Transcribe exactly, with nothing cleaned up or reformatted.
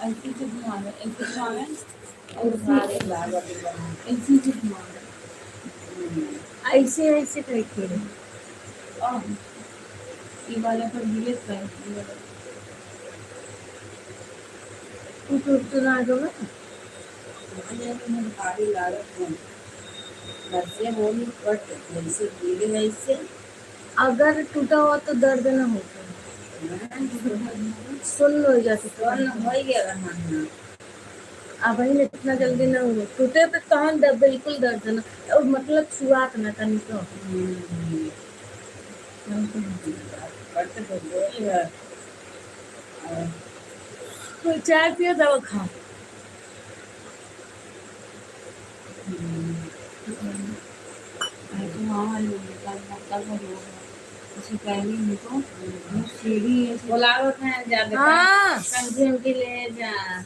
ऐसे से घुमावे, ऐसे घुमावे, और ऐसे, सारे लागत बा। ऐसे से घुमावे। हम्म। ऐसे, ऐसे करके। और ई वाला पर गिरे तो, ई वाला। तू तो, तो ना गवा। अरे, हम भारी लागत बा। बच्चे बोली, but जैसे गिरे वैसे। अगर टूटा हुआ तो दर्द ना होता। हाँ, सुन्न हो जाती। सुन्न हो गया रहा ना। अब ही इतना जल्दी ना हुआ। टूटे पे तहन दर्द, बिल्कुल दर्द ना। और मतलब छुआत ना तनिको। हम्म। बट तो बोल रहा। तो चाय पियो, दवा खाओ। हम्म। आज तो मामा लोग कल, कल का लोग हैं। उससे पहले इनको वो सीढ़ी है, बुलावत हैं, जा बेटा, हाँ। सब्जी उब्जी ले जा।